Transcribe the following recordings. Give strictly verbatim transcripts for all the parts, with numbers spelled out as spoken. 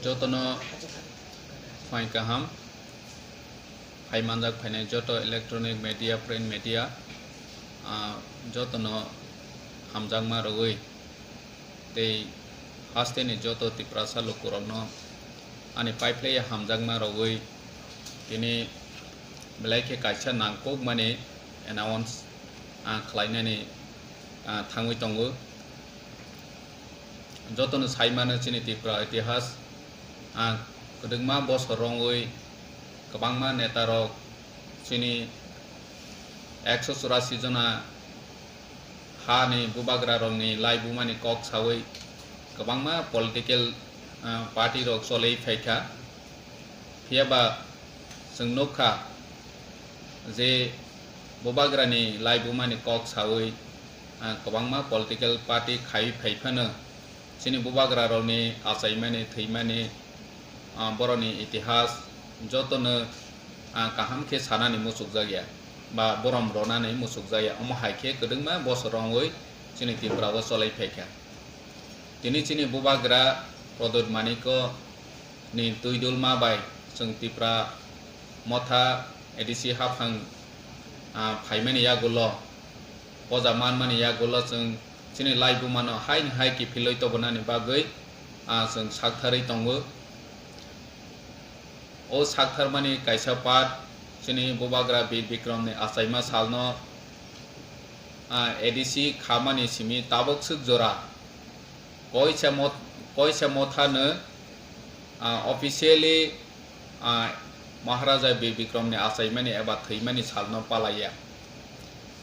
Jotono phai kaham, phai manjak phainai joto electronic media, print media, ah, jotono hamjakma rwgwi tei hasteni joto Tiprasa lukurokno ani paiphlaiya hamjakma rwgwi tini belai khe kaisa nangkukmani announce, ah, khlainani, ah, thangwi tongo. Jotono sai mano chini Tripura itihas, ah, kwdwkma bosor romwi kwbangma netarok chini ekso churasi jona hani bubagrarokni laibumani kok sawi kwbangma political, ah, party rok cholwi phaikha. Phiya ba chwng nukha je bubagrani laibumani kok sawi, ah, kwbangma political party khai phai phano chini bubagrarokni achaimani, thwimani, ah, borokni itihas jotono, ah, kaham khe sanani muchukjakya ba borom ronani muchukjakya. Omo hai khe kwdwkma bosor romwi chini Tripura o cholai phaikha. Tini chini bubagra Pradyut Manikya ni twidulma bai chwng Tipra Motha A D C haphang, ah, phaimani yagulo, poja manmani yagulo chwng chini laibumano haini hai kiphilwi tobonani bagwi, ah, chwng saktharwi tongo. O saktharmani kaisa part chini bubagra Bir Bikramni achaima salno, ah, A D C khamani simi tabuk swk jora Koisa Mot-, Koisa Mothano, ah, officially, ah, Maharaja Bir Bikramni achaimani eba thwimani salno palaiya.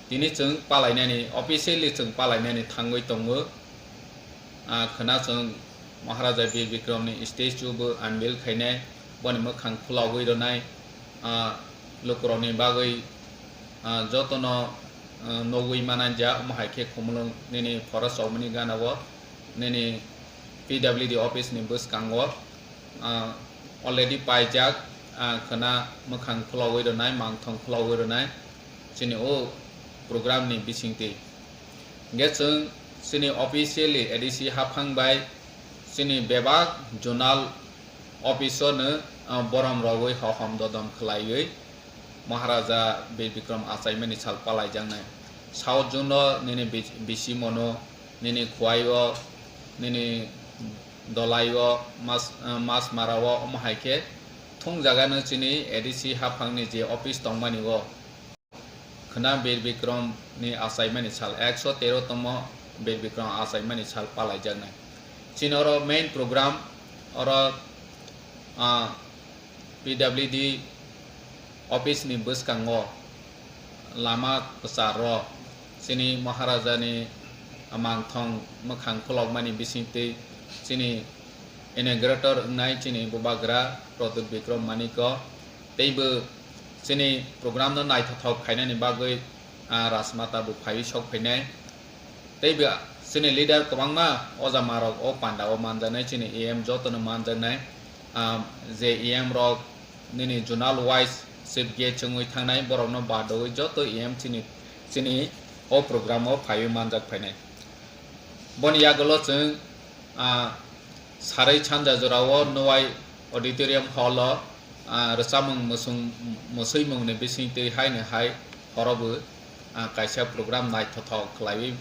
Tini chwng palainani, officially chwng palainani thangwi tongo. Ah, khwna chwng Maharaja Bir Bikramni statue bo unveil khainai, boni mwkhang khulogwi rwnai, ah, lukurokni bagwi, ah, jotono, ah, nugwi mananja, omo hai khe Khumulwng nini Forest Chowmani gana o, nini P W D office ni bwskango, ah, already paijak, ah, khwna mwkhang khulogwi rwnai, mangthong khulogwi rwnai, chini o program ni bisingtwi. Hingkhe chwng chini officially A D C haphang bai chini bebak zonal office o no, ah, borom rogwi hohom dodom khlaiwi Maharaja Bir Bikram achaimani sal palaijaknai. South zone o nini bi-, bisi mono, nini Khowai o, nini Dolai o, Mas-, ah, Masmara o, omo hai khe thung jaga no chini A D C haphang ni je office tongmani o. Khwna Bir Bikram ni achaimani sal, ekso tero tomo Bir Bikram achaimani sal palaijaknai. Chini oro main program oro, ah, P W D office ni bwskango lama kwcharo chini Maharaja ni mangthong mwkhang khulokmani bisingtwi chini inaugurator wngnai chini bubagra Pradyut Bikram Manikya. Teibo chini program no naithothok khainani bagwi, ah, Rajmata bo phaiwi sok phainai. Teibo chini leader kwbangma oja marok o panda o manjaknai, chini A M jotono manjaknai, ah, je A M rok nini zonal wise chief guest wngwi thangnai, borokno badowi joto A M chini, chini o program o phaiwi manjak phainai. Boni yagulo chwng, ah, sarwi sanja jorao Nowai Auditorium Hall o, ah, rwchapmung mwswng-, mwswimungni bisingtwi haino hai horobo, ah, kaisa program naithothok khlaiwi,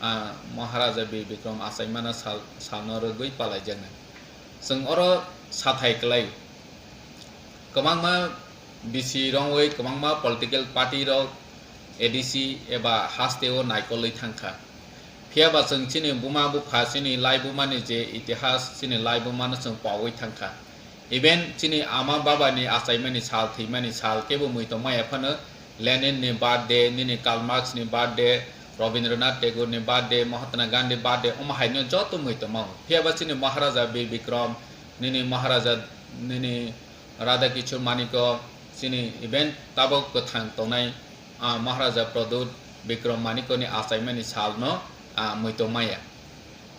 ah, Maharaja Bir Bikram achaimana sal, salno rwgwi palaijaknai. Chwng oro sathai kwlai kwbangma bisi rongwi kwbangma political party rok A D C eba haste o naikolwi thangkha. Phiya ba chwng chini buma bupha, chini laibumani je itihas, chini laibumano chwng pogwi thangkha. Even chini ama baba ni achaimani sal, thwimani sal kebo muitok maya phano Lenin ni birthday, nini Karl Marx ni birthday, Rabindranath Tagore ni birthday, Mahatma Gandhi birthday, omo haino joto muitok mao. Phiya ba chini Maharaja Bir Bikram, nini Maharaja, nini Radha Kishore Manikya, chini even tabok kwthang tongnai, ah, Maharaja Pradyut Bikram Manikyani achaimani salno, ah, muitok maya.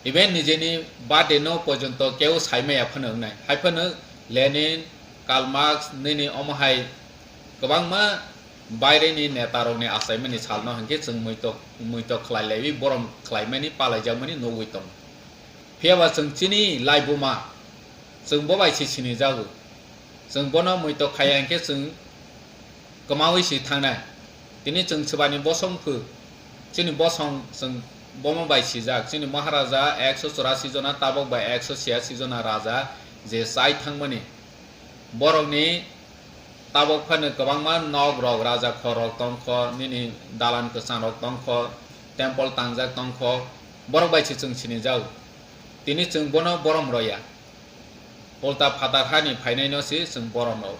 Even nijeni birthday no porjonto keu sai maya phano wngnai. Hai phano Lenin, Karl Marx, nini omo hai kwbangma baireni neta rokni achaimani salno hinkhe chwng muitok, muitok khlai laiwi borom khlaimani palaijakmani nugwi tongo. Phiya ba chwng chini laibuma, Chwng bo bai se sinijago. Chwng bono muito khaiya hinkhe chwng kwmaui se thangnai. Tini chwng swbani bosong phu, chini bosong chwng bomo bai sijak. Chini Maharaja ekso chorasi jona, tabok bai ekso chiyasi jona raja je chai thangmani. Borokni tabok phano kwbangma nok rok, raja khor rok tongkho, nini dalan kwchang rok tongkho, temple tangjak tongkho, borok bai se chwng sinijago. Tini chwng bono borom roya. Ulta phatar hani phainaino se chwng borom rw.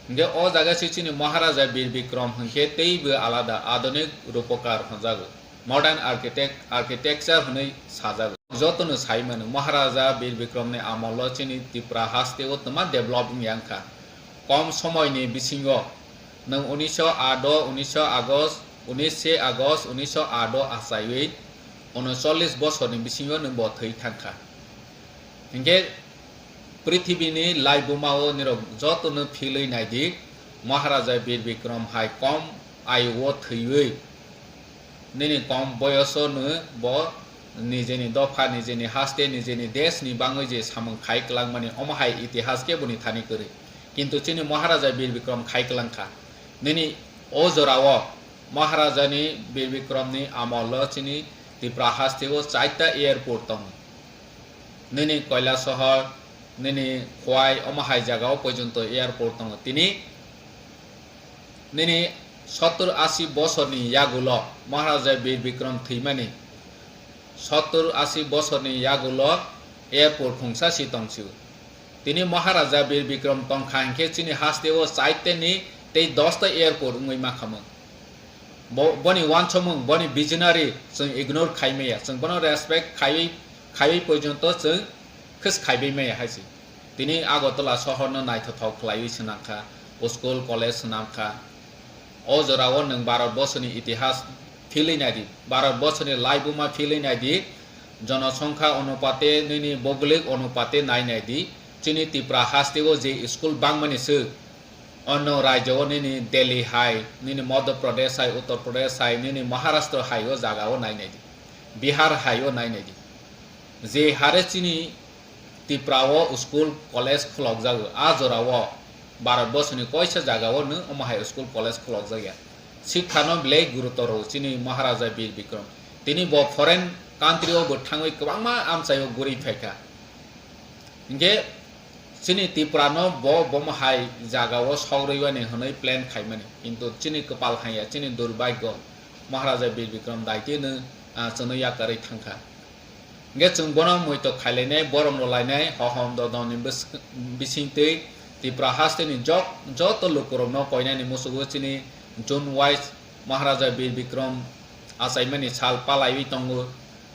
Hinkhe o jaga se chini Maharaja Bir Bikrom hinkhe teibo alada, adhunik rupokar hwnjago, modern architect, architecture hwnwi sajago. Jotono sai mano, Maharaja Bir Bikromni amolo chini Tripura hasteo twma develop wngya wngkha. Kom somoini bisingo nwng unisho aat o, unisho August, unishe August unisho aat o achaiwi unocholish bosorni bisingo nwng bo thwi thangkha. Hinkhe prithibini laibumao nirok jotono philwi naidi, Maharaja Bir Bikrom hai kom ayugo thwiwi, nini kom boyoso no bo nijeni dopha, nijeni haste, nijeni desh ni bangwi je samung khai kwlangmani, omo hai itihas khe boni thani kwrwi. Kintu chini Maharaja Bir Bikrom khai kwlangkha. Nini o jorao Maharaja ni Bir Bikrom ni amolo chini Tripura hasteo chaita airport tongo. Nini Koilasohor, nini Khowai, omo hai jagao porjonto airport tongo. Tini nini sottor ashi bosorni yagulo Maharaja Bir Bikrom thwimani, sottor ashi bosorni yagulo airport khungsa si tongsio. Tini Maharaja Bir Bikrom tongkha hinkhe chini hasteo chaiteni tei dosta airport wngwi mankhamung. Bo-, boni wansukmung, boni visionary chwng ignore khai maya, chwng bono respect khaiwi, khaiwi porjonto chwng khis khaibai maya hai se. Tini Agartala sohorno naithothok khlaiwi swnamkha, school, college swnamkha. O jorao nwng Bharat borsoni itihas philwi naidi, Bharat borsoni laibuma philwi naidi, jonosongkha onupate, nini boglik onupate nai naidi, chini Tripura hasteo je school bangmani se, Ono rajyo o nini Delhi hai, nini Madhya Pradesh hai, Uttar Pradesh hai, nini Maharashtra hai o jaga o nai nai di, Bihar hai o nai nai di. Je hare chini Tripura o school college khulok jago, a jora o Bharat borsoni koisa jaga o no omo hai school college khulok jak ya. Sikha no belai gurutor o chini Maharaja Bir Bikram. Tini bo foreign country o bo thangwi kwbangma amchai o guri phaikha. Hinkhe chini Tripura no bo bomo hai jaga o sok rwibani hwnwi plan khaimani, kintu chini kwpal hamya, chini durbhagyo Maharaja Bir Bikram Daiti no, ah, chwngno yakarwi thangkha. Hinkhe chwng bono muito khailainai, borom rwlainai, hohom dodon ni bwswk-, bisingtwi Tripura haste ni jok-, joto lukurok no koinani musugo chini June wise Maharaja Bir Bikram achaimani sal palaiwi tongo.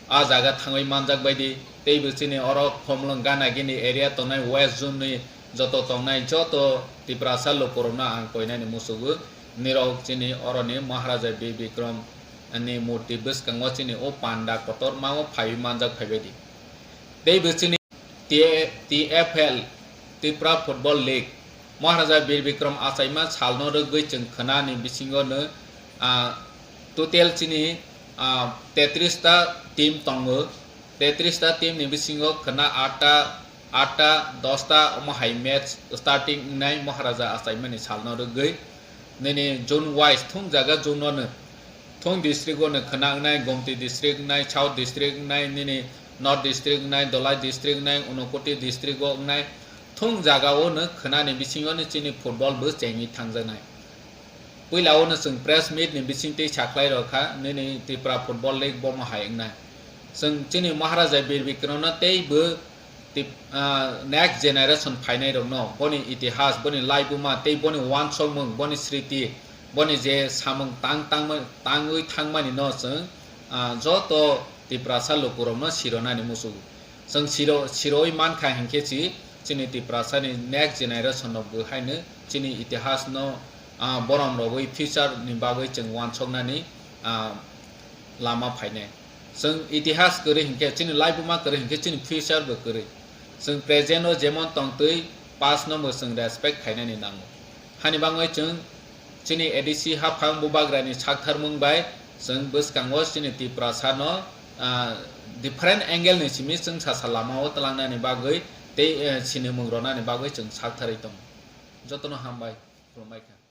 A jaga thangwi manjak baidi, teibo chini oro Khumulwng gana gini area tongnai West Zone ni joto tongnai joto Tiprasa lukurokno ang koinani musugo. Nirok chini oroni Maharaja Bir Bikram ni murti bwskango chini o panda kotorma o phaiwi manjak phaibaidi. Teibo chini T-, T F L, Tripura Football League, Maharaja Bir Bikram achaima salno rwgwi chwng khwnani bisingo no, ah, total chini, ah, tetris ta team tongo. Tetris ta team ni bisingo khwna atta, atta, dosta omo hai match starting wngnai Maharaja achaimani salno rwgwi. Nini zone wise thung jaga zone o no. Thung district o no khwna wngnai, Gomti district wngnai, South district wngnai, nini North district wngnai, Dholai district wngnai, Unakoti district o wngnai. Thung jaga o no khwnani bisingo no chini football bo chengwi thangjaknai. Puila o no chwng press meet ni bisingtwi sakhlai rokha, nini Tripura Football League bomo hai wngnai. Chwng chini Maharaja Bir Bikram no tei bo Tip-, ah, next generation phainai rokno boni itihas, boni laibuma tei boni wansokmung, boni sriti, boni je samung tang tangma-, tangwi thangmani no chwng, ah, joto Tiprasa lukurokno sironani musugo. Chwng siro-, siroi mankha hinkhe chi, chini Tiprasani next generation rok bo haino chini itihasno, ah, borom rogwi future ni bagwi chwng wansoknani, ah, lama phainai. Chwng itihas kwrwi hinkhe chini laibuma kwrwi hinkhe chini future bo kwrwi. Chwng present o jemon tongtwi past no bo chwng respect khainani nango. Hani bangwi chwng chini A D C haphang bubagrani saktharmung bai chwng bwskango chini Tiprasa no, ah, different angle ni simi chwng sasa lama o twlangnani bagwi tei, eh, sinimung rwnani bagwi chwng saktharwi tongo. Jotono hambai, khulumbai kha.